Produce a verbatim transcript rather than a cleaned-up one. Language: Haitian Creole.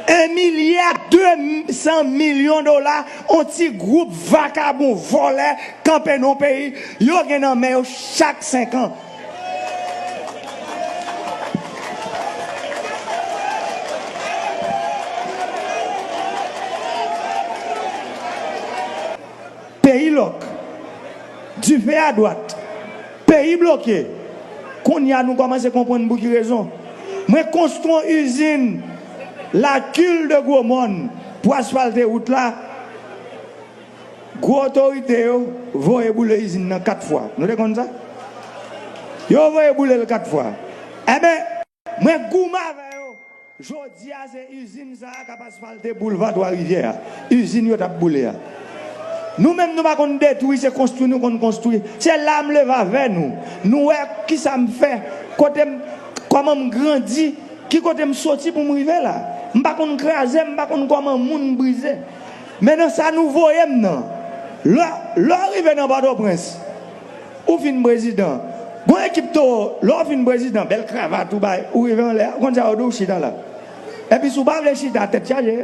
Un milliard deux cents millions dola, yon ti gwoup vakabon vòlè kanpe nan yon peyi, yo gen nan men yo chak senk an. Peyi lòk. Dife adwat. Peyi bloke. Kounye a nou kòmanse konprann pou ki rezon. Mwen konstwi yon izin Lakil de Gwomòn pou asfalte wout la. Gwo otorite yo voye boule izin nan kat fwa. Nou te konn sa? Yo voye boule l kat fwa. Enben, mwen goumen avè yo. Jodi a, se izin sa a k ap asfalte boulva Twa Rivyè a. Izin yo t ap boule a. Nou menm, nou pa konn detwi, se konstwi nou konn konstwi. Se la m leve avè nou. Nou wè kisa m fè, kote m, kòman m grandi, ki kote m soti pou m rive la. M pa konn kraze, m pa konn kòman moun brize. Men nan sa nou voye m nan, lè, lè w rive nan Pòtoprens, ou fin prezidan. Gon ekip towo, lè w fin prezidan, bèl kravat ou bay, ou rive anlè a, ou konn sa yo di w, chita la. Epi si w pa vle chita, tèt chaje.